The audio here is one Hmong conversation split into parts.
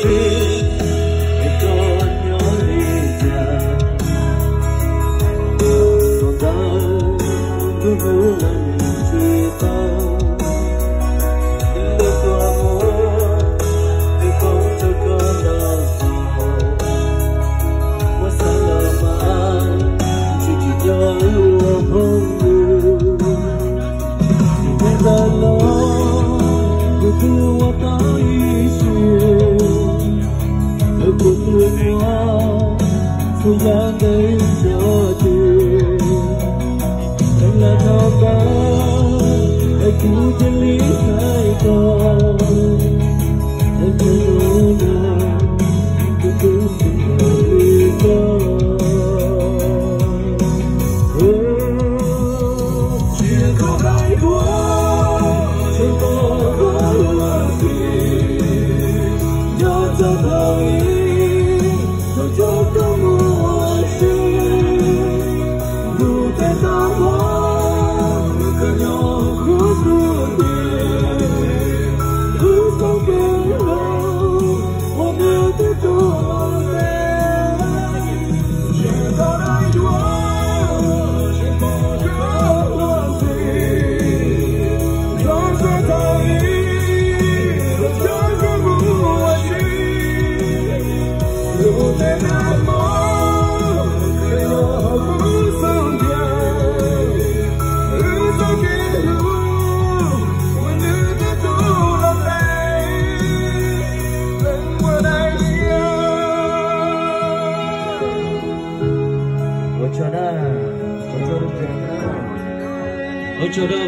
Ua tsaug na, ua tsaug rau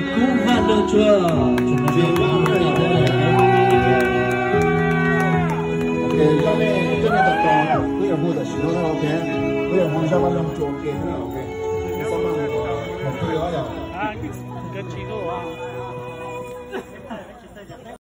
Kub Vaj Nraug Tsua. Ok, zaj nej, zaj nej tam tom wb yuav hu tam sim no, ok, wb yuav hu zaj Vaj Nraug Tsua, ok, ok. Mus pw os yom.